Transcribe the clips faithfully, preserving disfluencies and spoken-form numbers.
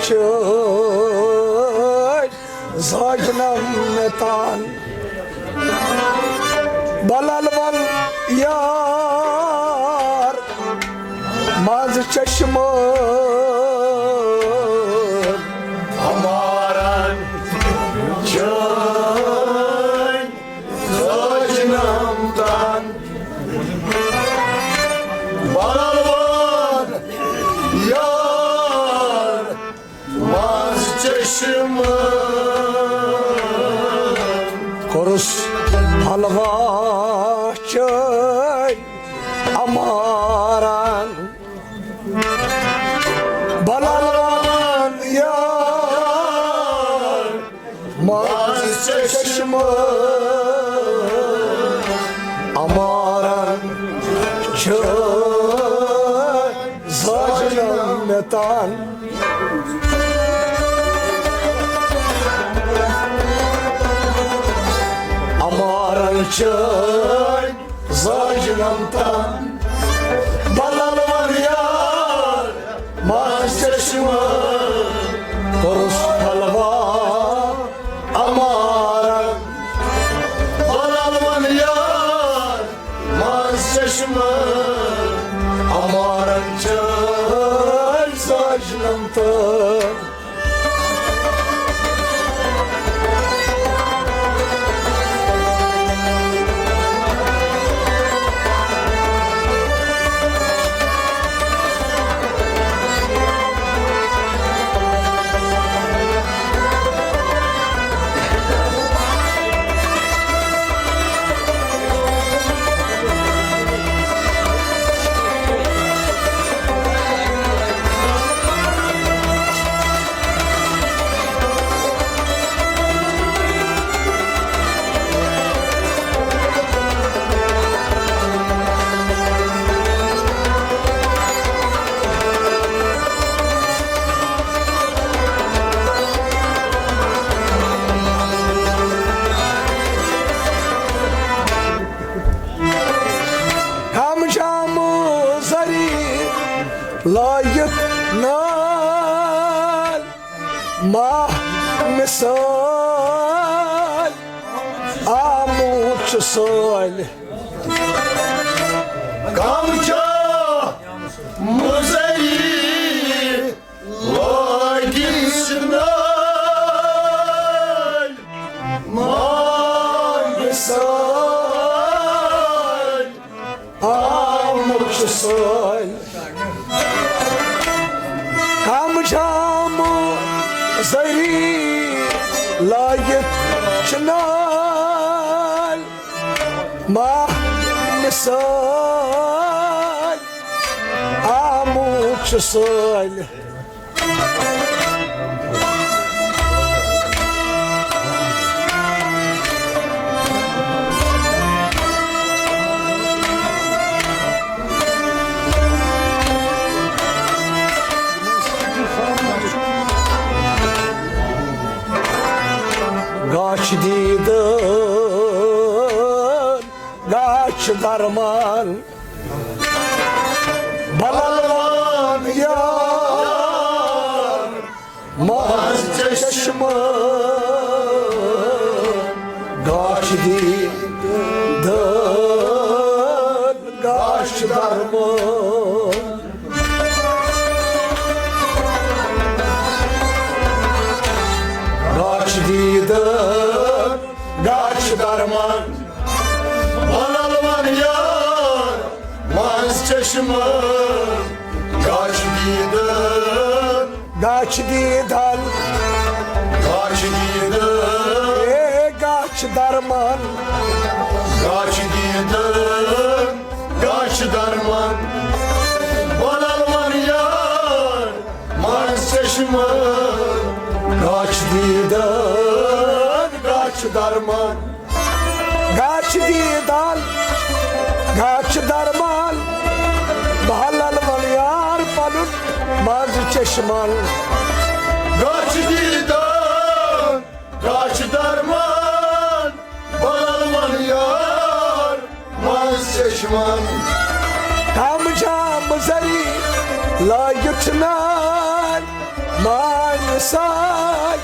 چٲنۍ زاجنم مےٚ تان۔ بلل ول یار منٛز چشمہٕ۔ ہمارن چٲنۍ زاجنم تان۔ بلل ول یار منٛز چشمہٕ۔ کوٚرُس حلوا چٲنۍ عمارن۔ بلل ول یار منٛز چشمہٕ۔ عمارن چٲنۍ زاجنم مےٚ تان۔ عمارن چٲنۍ زاجنم تان۔ بلل ول یار منٛز چشمہٕ۔ کوٚرُس حلوا عمارن۔ بلل ول یار منٛز چشمہٕ۔ عمارن چٲنۍ زاجنم تان۔ کم جامہٕ زری لٲگِتھ نٲلۍ، ماہ مثٲلۍ آمُت چھُ سٲلۍ۔ کم جامہٕ زری لٲگِتھ نٲلۍ، ماہ مثٲلۍ آمُت چھُ سٲلۍ۔ کم جامہٕ زری لٲگِتھ چھِ نٲلۍ، ماہ مثٲلۍ آمُت چھُ سٲلۍ۔ گاش دیٖدٕ، گاش درمان۔ بلل ول یار منٛز چشمہٕ۔ گاش دیٖدٕ، گاش درمان۔ گاش دیٖدٕ، گاش درمان۔ بلل ول یار منٛز چشمہٕ۔ گاش دیٖدٕ، گاش دیٖدٕ، گاش دیٖدٕ، اے گاش درمان۔ گاش دیٖدٕ، گاش درمان۔ بلل ول یار منٛز چشمہٕ۔ گاش دیٖدٕ، گاش درمان۔ گاش دیٖدٕ، گاش درمان۔ بلل ول یار پنُن منٛز چشمان۔ گاش دیٖدٕ، گاش درمان۔ بلل ول یار منٛز چشمان۔ کم جامہٕ زری لٲگِتھ نٲلۍ، ماہ سان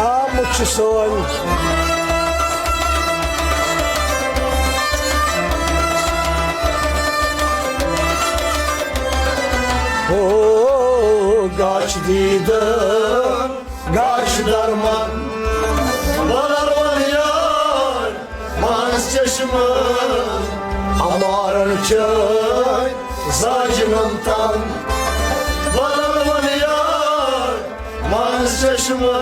آمُت چھُ سون۔ او گاش دیدن، گاش درمان، بلل ون یار، مانس چشمہ، امارن چٲنۍ زاجنم تان۔ بلل ون یار، مانس چشمہ،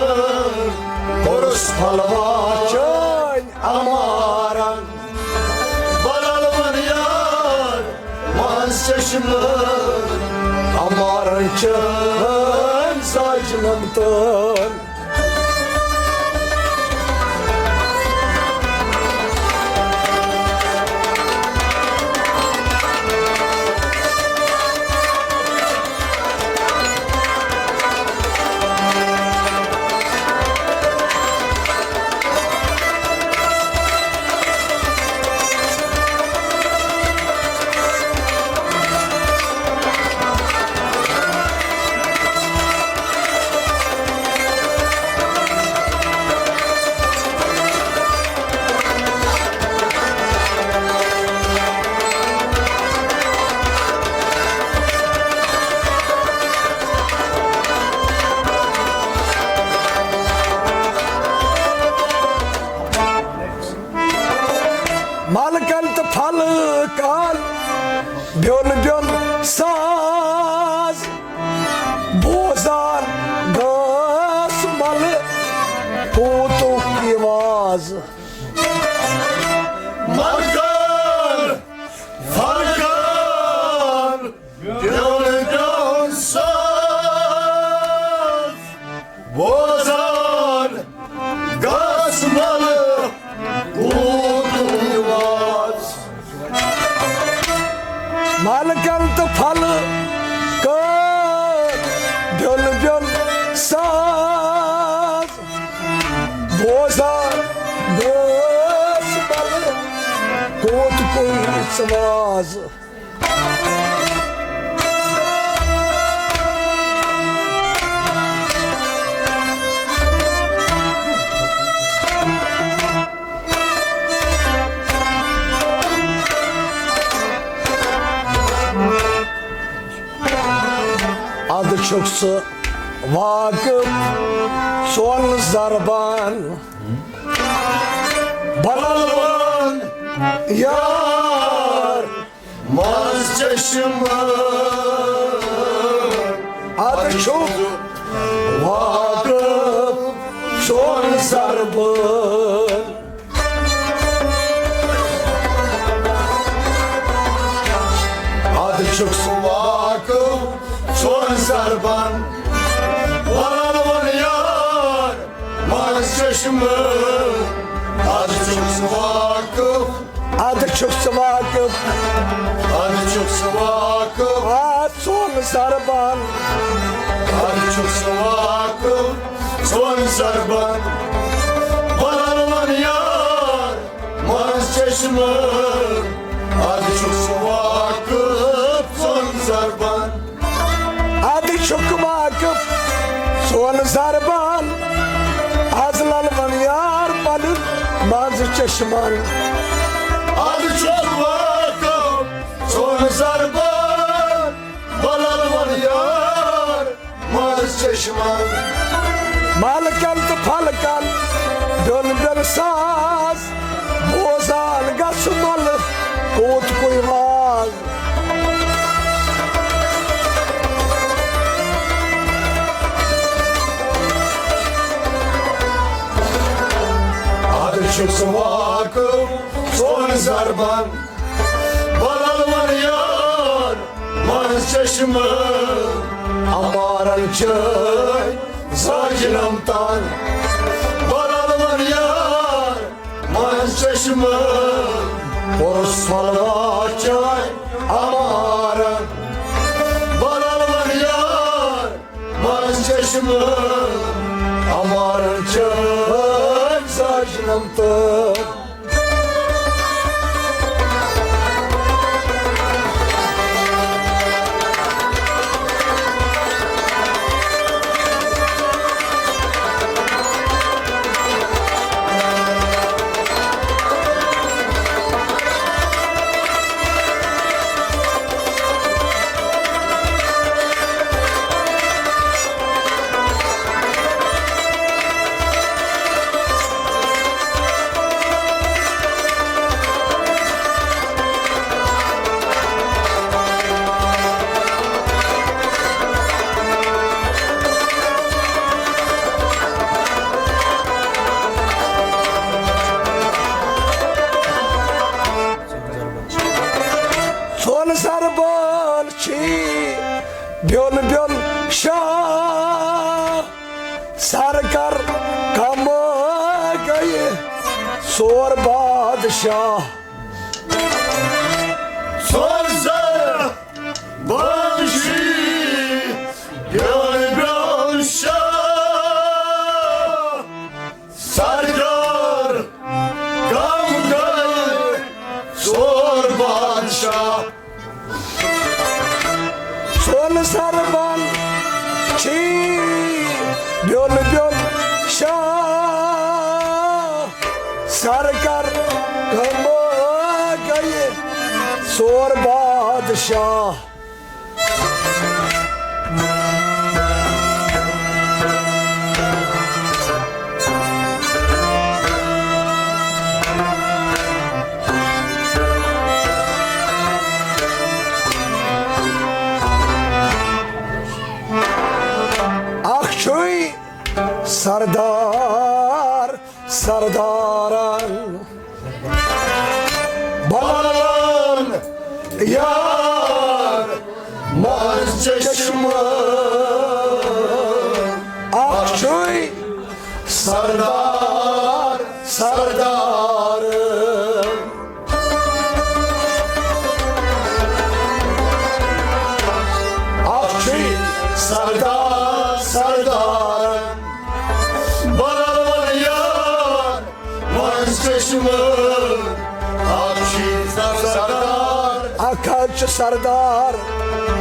کوٚرُس پھلوا چٲنۍ امارن۔ بلل ون یار، مانس چشمہ، امارن چٲنۍ زاجنم تان۔ ملکن تہٕ پھلکن بیوٚن بیوٚن ساز، بوزان گاسہٕ ملہٕ پوٗتُک یہِ واز۔ ملکن، پھلکن، بیوٚن بیوٚن ساز، بوزان گاسہٕ ملہٕ پوٗتُک یہِ واز۔ ملکن تہٕ پھلکن بیوٚن بیوٚن ساز، بوزان گاسہٕ ملہٕ پوٗتُک یہِ واز۔ ادٕ چھُکھ ژٕ واقف سون زربان، بلل ون یار۔ مانس چشمہ، ادٕ چھُکھ واقف سون زربان۔ ادٕ چھُکھ ژٕ واقف سون زربان۔ بلل ون یار، مانس چشمہ، ادٕ چھُکھ ژٕ واقف۔ ادٕ چھُکھ ژٕ واقف۔ ادٕ چھُکھ ژٕ واقف۔ آ، سون زربان۔ ادٕ چھُکھ ژٕ واقف سون زربان۔ بلل ون یار، مانس چشمہ، ادٕ چھُکھ ژٕ واقف سون زربان۔ ادٕ چھُکھ واقف سون زربان، از لل ون یار پنُن منٛز چشمان۔ ادٕ چھُکھ واقف سون زربان، بلل ون یار منٛز چشمان۔ ملکن تہٕ پھلکن بیوٚن بیوٚن ساز، بوزان گژھٕ ملہٕ کوٚت کُے واز۔ ادٕ چھُکھ ژٕ واقف سون زربان، بلل ون یار منٛز چشمہٕ، امارن چٲنۍ زاجنم تان۔ بلل ون یار منٛز چشمہٕ، کوٚرُس پھلوا چٲنۍ امارن۔ بلل ون یار منٛز چشمہٕ، امارن چٲنۍ زاجنم تان۔ وول چھی بیوٚل بیوٚل شاہ، سر کر کم گٔیہِ ژور بادشاہ۔ ژور سر وول چھی بیوٚل بیوٚل شاہ، سردار کم گٔے ژور بادشاہ۔ سون سر بن چھی بیوٚل بیوٚل شاہ، سر کر کم گٔیہِ ژور بادشاہ۔ اکھ چھُے سردار سردارن، بلان یار منٛز چشمہٕ۔ اکھ چھُے سردار سردار، اکھ چھُے سردار سردار، بلان یار منٛز چشمہٕ۔ اکھ چھُے سردار، اکھ حظ چھُ سردار،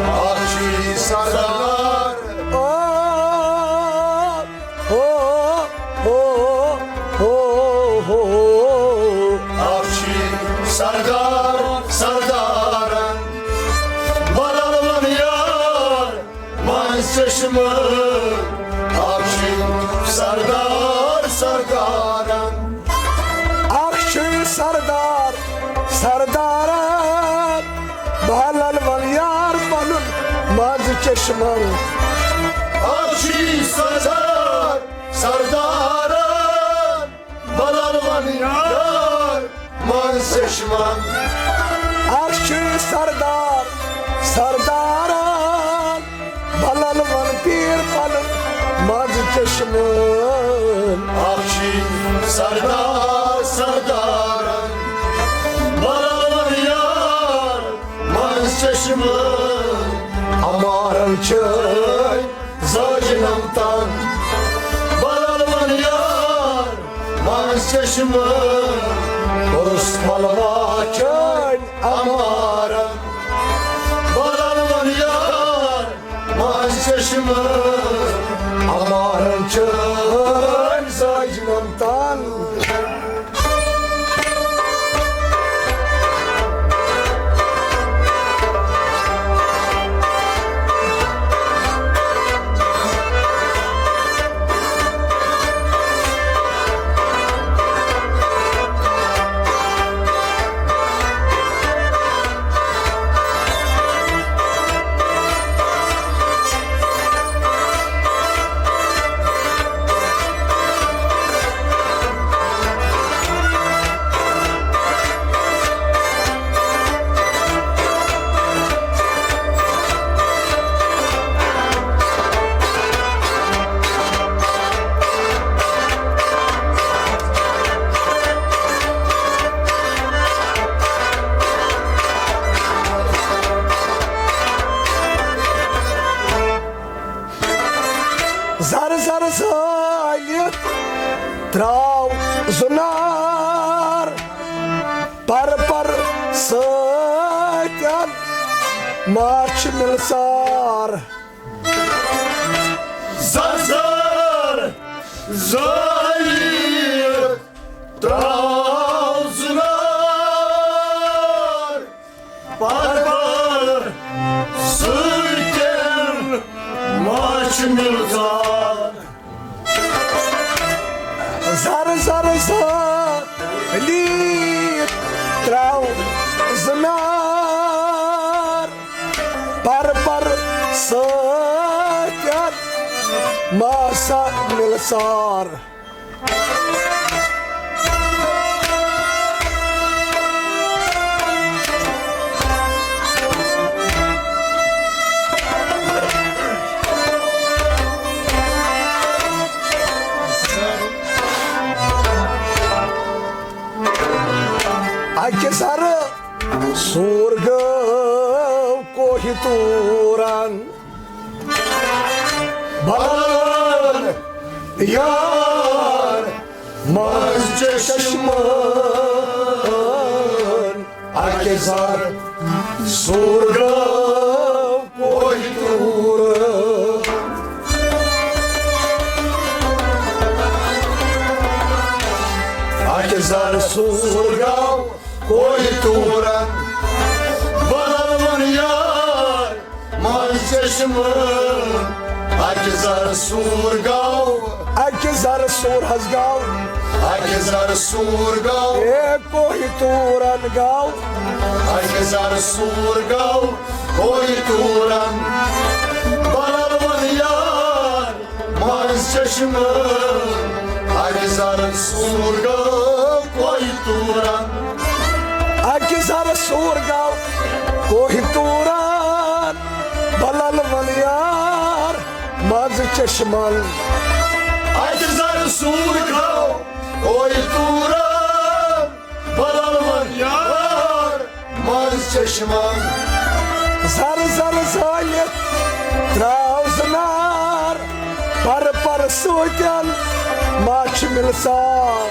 اکھ چھُے سردار۔ او، او، او، او، او۔ اکھ چھُے سردار سردارن، بلان یار منٛز چشمہٕ۔ اکھ چھُے سردار سردارن، اکھ چھُے سردار سردارن، بلان یار پنُن منٛز چشمہٕ۔ اکھ چھُے سردار سردارن، بلان یار منٛز چشمہٕ۔ اکھ چھُے سردار سردارن، بلان پیٖر پنُن منٛز چشمہٕ۔ اکھ چھُے سردار سردارن، بلان یار منٛز چشمہٕ۔ عمارن چھٲے زٲج نمتن، بلان یار منٛز چشمہٕ۔ عرس پلوا چھٲنۍ عمارن، بلان یار منٛز چشمہٕ۔ عمارن چھٲنۍ زٲج نمتن۔ زر زر زٲلِتھ تراو زُنار، پر پر سۭتۍ ماچھ مِلژار۔ زر زر زٲلِتھ تراو زُنار، پر پر سۭتۍ ماچھ مِلژار۔ زر زر زٲلِتھ تراو زُنار، پر پر سۭتۍ ماچھ مِلژار۔ توران بلان یار منٛز چشمہٕ۔ اَکہِ زَرٕ سوٗر گوٚو کوہہِ طوٗرٕ۔ اَکہِ زَرٕ سوٗر گوٚو کوہہِ طوٗرَن۔ بلل وَن یار منٛز چشمہٕ۔ اَکہِ زَرٕ سوٗر گوٚو۔ اَکہِ زَرٕ سوٗر حظ گوٚو۔ اَکہِ زَرٕ سوٗر گوٚو۔ اے کوہہِ طوٗرَن گوٚو۔ اَکہِ زَرٕ سوٗر گوٚو کوہہِ طوٗرَن۔ بلل وَن یار منٛز چشمہٕ۔ اَکہِ زَرٕ سوٗر گوٚو کوہہِ طوٗرَن۔ اَکہِ زَرٕ سوٗر گوٚو کوہہِ طوٗرَن۔ بلل وَن یار منٛز چشمَن۔ اَکہِ زَرٕ سوٗر گوٚو کوہہِ طوٗرَن۔ بلل وَن یار منٛز چشمَن۔ زَرٕ زَرٕ زٲلِتھ ترٛاو زٕ نار۔ پَرٕ پَرٕ سۭتۍ ما چھِ مِلژار۔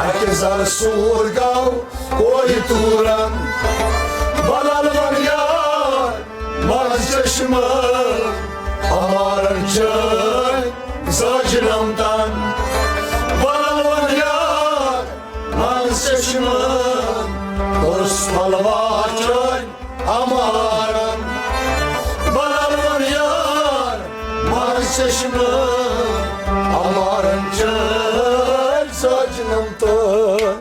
اَکہِ زَرٕ سوٗر گوٚو کوہہِ طوٗرَن۔ بلل وَن یار منٛز چشمہٕ۔ اَمارَن چٲنۍ زٲج نَمتَن۔ بلل وَن یار منٛز چشمہٕ۔ تُرُس پھلوا چٲنۍ اَمارَن۔ بلل وَن یار منٛز چشمہٕ۔ اَمارَن چٲنۍ زٲج نَمتَن۔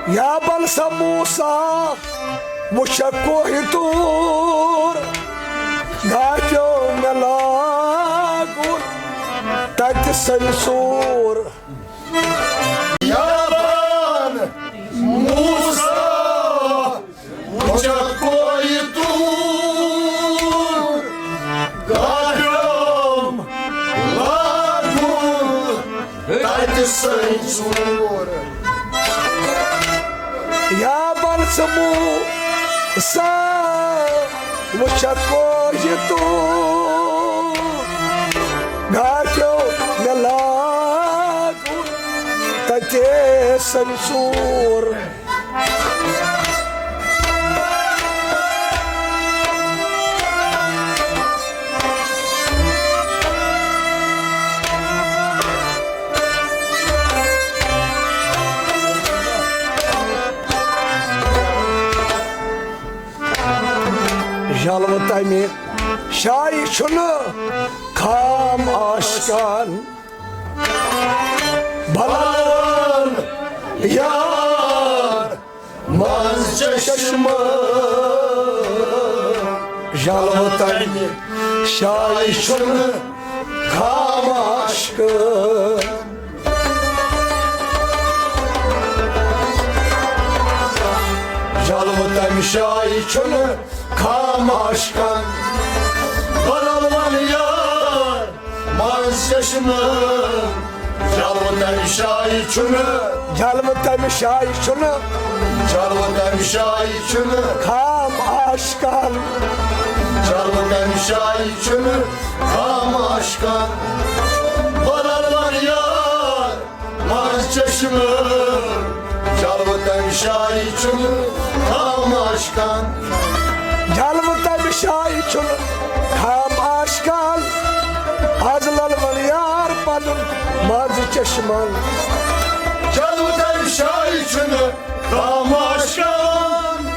یا بل سا موسیٰ وٕچھکھ کوہہِ طوٗر، گاٹیو مےٚ لاگُن تَتہِ سنسور۔ یا بل موسیٰ وٕچھکھ کوہہِ طوٗر، گاٹیو لاگُن تَتہِ سنسور۔ یا بل سا موسیٰ وٕچھکھ کوہہِ طوٗر، گاٹیو مےٚ لاگُن تَتہِ سنسور۔ جلوٕ تَمہِ جایہِ چھُنہٕ خام عاشقن۔ بلل وَن یار منٛز چشمہٕ۔ جلوٕ تَمہِ جایہِ چھُنہٕ خام عاشقن۔ جلوٕ تَمہِ جایہِ چھُنہٕ خام عاشقن۔ بلل وَن یار منٛز چشمہٕ۔ جلوٕ تَمہِ جایہِ چھُنہٕ۔ جلوٕ تَمہِ جایہِ چھُنہٕ۔ جلوٕ تَمہِ جایہِ چھُنہٕ۔ خام عاشقن۔ جلوٕ تَمہِ جایہِ چھُنہٕ۔ خام عاشقن۔ بلل وَن یار منٛز چشمہٕ۔ جلوٕ تَمہِ جایہِ چھُنہٕ خام عاشقن۔ جلوٕ تَمہِ جایہِ چھُنہٕ خام عاشقن۔ از للوَن یار پنُن منٛز چشمن۔ جلوٕ تمہِ جایہِ چھُنہٕ خاموش کران۔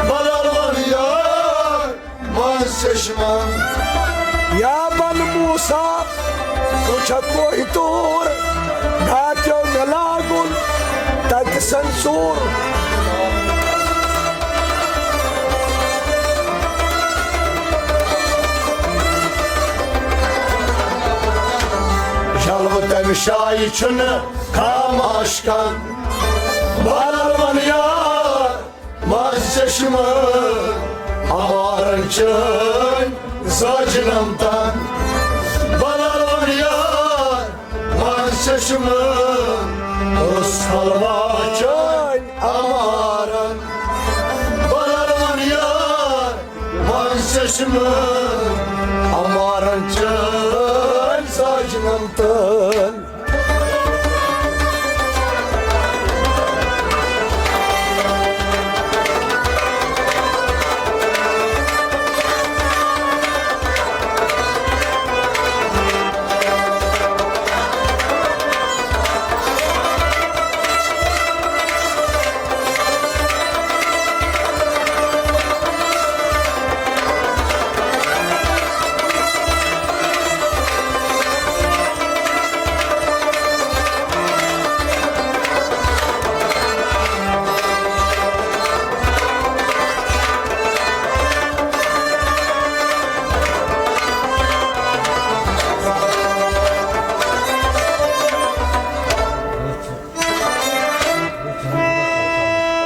بلل وَن یار منٛز چشمن۔ یا بن موسیٰ، ژٕ چھکھ کوہہِ طور، گاتیو مےٚ لاگُن تتہِ سنسور۔ جلوٕ تمہِ جایہِ چھُنہٕ خاموش کران۔ بلل وَن یار منٛز چشمہٕ، عمارن چٲنۍ ساجنم تن۔ بلل وَن یار منٛز چشمہٕ، اوس حلوا چٲنۍ عمارن۔ بلل وَن یار منٛز چشمہٕ، عمارن چٲنۍ ساجنم تن۔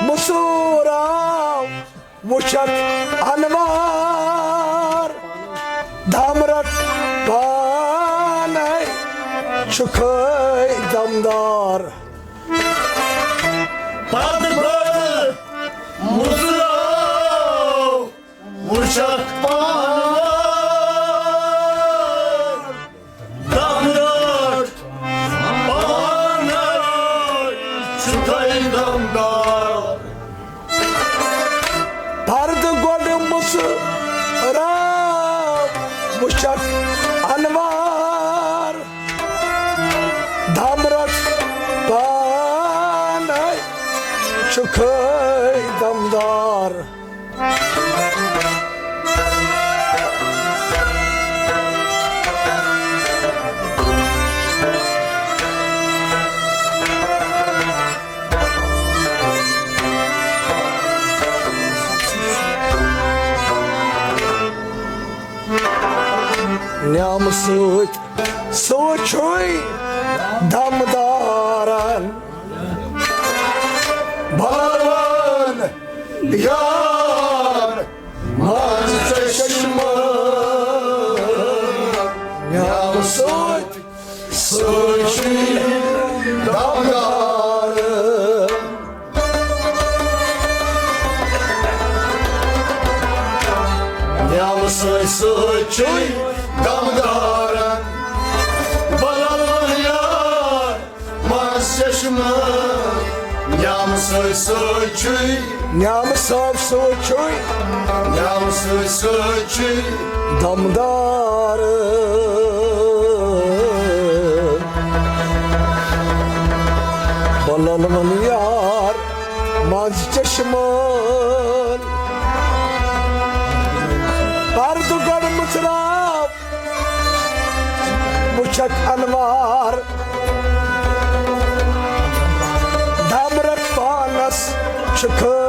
مصوٗر آو وٕچھتھ انوار، دم رٹ پانے چھُکھے دمدار۔ پتہٕ گوٚو مصوٗر آو وٕچھتھ پانہٕ وار، دم رٹ پانے چھُکھے دمدار۔ پردٕ گۄڈٕ مُژراو وٕچھکھ انوار، دم رٹ پانے چھُکھے دمدار۔ نیامہٕ سۭتۍ سُہ چھُے دمدارن۔ بلوَن یار منٛز چشمہٕ، نیامہٕ سۭتۍ سُہ چھُے دمدار۔ نیامہٕ سۭتۍ سُہ چھُے دمدار۔ بلوَن یار منٛز چشمہٕ، نیامہٕ سۭتۍ سُہ چھُے۔ نیامہٕ صٲب سُہ چھُے۔ نیامہٕ سۭتۍ سُہ چھُے۔ دمدار۔ بلوَن یار منٛز چشمہٕ، پردٕ گۄڈٕ مُژراو وٕچھکھ انوار، دم رٹ پانس چھُکھے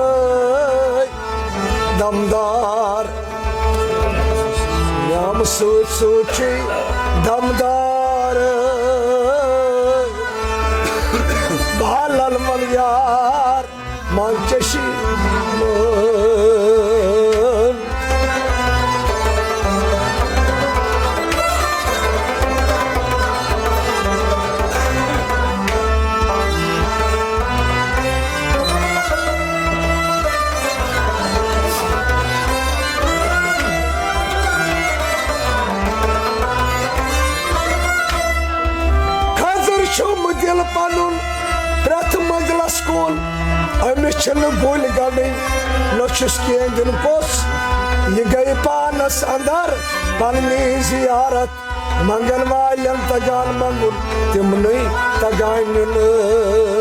دمدار۔ نیامہٕ سۭتۍ سُہ چھُے دمدار۔ بلوَن یار منٛز چشمہٕ۔ خضر چھُم دِل پنُن پرٛٮ۪تھ منزلس کُن۔ أمِس چھِنہٕ گُلۍ گنٛڈٕنۍ، نہ چھُس کینٛہہ دیُن پوٚژھ۔ یہِ گٔیہِ پانس اندر پننی زیارت۔ منگن والٮ۪ن تگان منگُن، تِمنٕے تگان نیُن۔